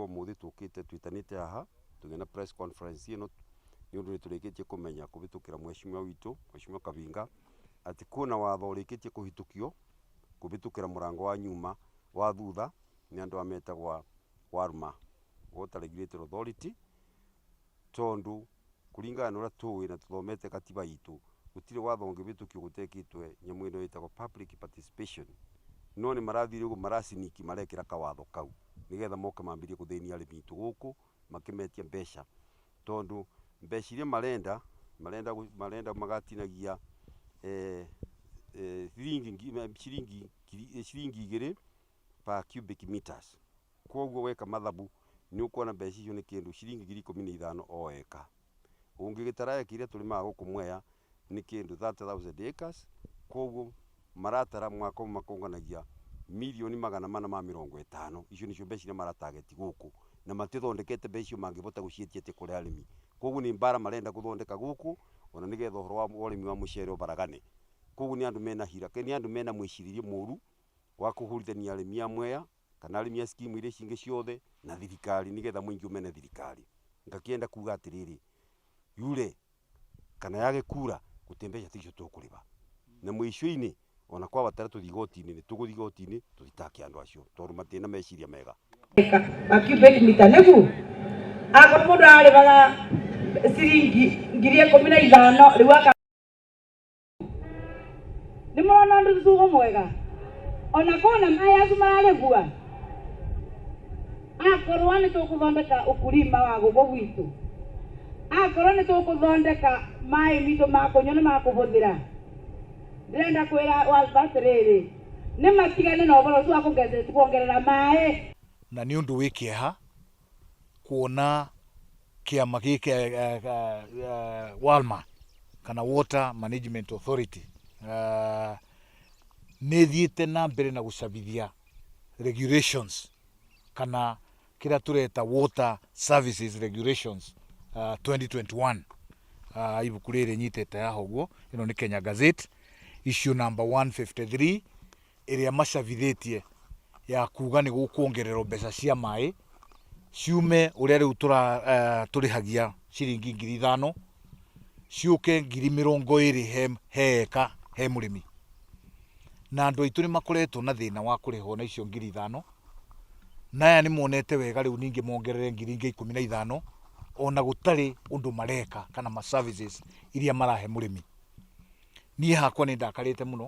Ũmũthĩ tũkĩte twĩtanĩte haha tũgĩe na press conference ĩno nĩ ũndũ nĩ tũrĩkĩtie kũmenya kũhĩtũkĩra mheshimiwa witũ, Mheshimiwa Kabinga, atĩ kwĩna watho ũrĩkĩtie kũhĩtũkio kũhĩtũkĩra mũrango wa nyuma wa thutha nĩ andũ aya metagwo WARMA, Water Regulatory Authority, tondũ kũringana na ũrĩa tũĩ na tũthomete katiba itũ, gũtirĩ watho ũngĩhĩtũkio gũtekĩtwe nyamũ ĩno ĩtagwo public participation. No nĩ marathire ũguo maraciniki marekĩra kawatho kau nĩgetha moke mambĩrĩrie gũthĩnia arĩmi aitũ gũkũ makĩmetia mbeca, tondũ mbeca iria marenda marenda marenda magatinagia ciringi 2 per cubic meters. Koguo weka mathabu nĩ ũkuona mbeca icio nĩ kĩndũ ciringi 15,000 o eka. Ũngĩgĩtara eka iria tũrĩmaga gũkũ Mwea nĩ kĩndũ 30,000 acres, koguo maratara mwaka ũmwe makonganagia mirioni 450. Icio nĩcio mbeca iria maratageti gũkũ, na matithondekete mbeca icio mangĩhota gũciĩtia atĩa kũrĩ arĩmi. Koguo nĩ mbara marenda gũthondeka gũkũ ona nĩgetha ũhoro wa ũrĩmi wa mũcere ũbaragane. Koguo nĩ andũ mena hira, nĩ andũ mena mwĩcirĩrie mũru wa kũhũrithania arĩmi a Mwea kana arĩmi a scheme iria cingĩ ciothe na thirikari, nĩgetha mũingĩ ũmene thirikari. Ngakĩenda kuga atĩrĩrĩ, yure kana yage kura, gũtirĩ mbeca ta icio tũkũrĩha. Na mũico-inĩ ona kwabatara tũthiĩ igoti-inĩ, nĩ tũgũthiĩ igoti-inĩ tũthitake andũ acio tondũ matirĩ na meciria mega. Ma cubic meter nĩgu akorwo mũndũ ararĩhaga ciringi 15,000 rĩu aka nĩ mũrona ũndũ cugo mwega ona kũna maĩ acu mararĩgua. Akorwo nĩ tũkũthondeka ukulima wa gũkũ gwitũ, akorwo nĩ tũkũthondeka maĩ mitũ ma kũnyua nĩ makũhũthĩra, ndĩrenda kwĩra Walfa atĩrĩrĩ, nĩ matigane na ũhoro ũcio wa kuongerera maĩ. Na nĩ ũndũ wĩ kĩeha kuona kĩama gĩkĩ WALMA kana Water Management Authority nĩ ĩthiĩte na mbere na gũcabithia regulations kana kĩrĩa tũreta Water Services Regulations 2021. Ibuku rĩrĩ nyitĩte haha ũguo, ĩno nĩ Kenya Gazette issue number 153 ĩrĩa macabithĩtie ya kuga nĩ gũkuongererwo mbeca cia maĩ ciume ũrĩa rĩu tũrĩhagia ciringi 5,000 ciũke 20,000 he eka he mũrĩmi. Na andũ aitũ nĩ makoretwo na thĩna wa kũrĩhwo na icio 5,000, na aya nĩ monete wega rĩu ningĩ mongerere ngiri ingĩ 15 ona gũtarĩ ũndũ mareka kana ma services iria marahe mũrĩmi. Niĩ hakwa nĩ ndakarĩte mũno.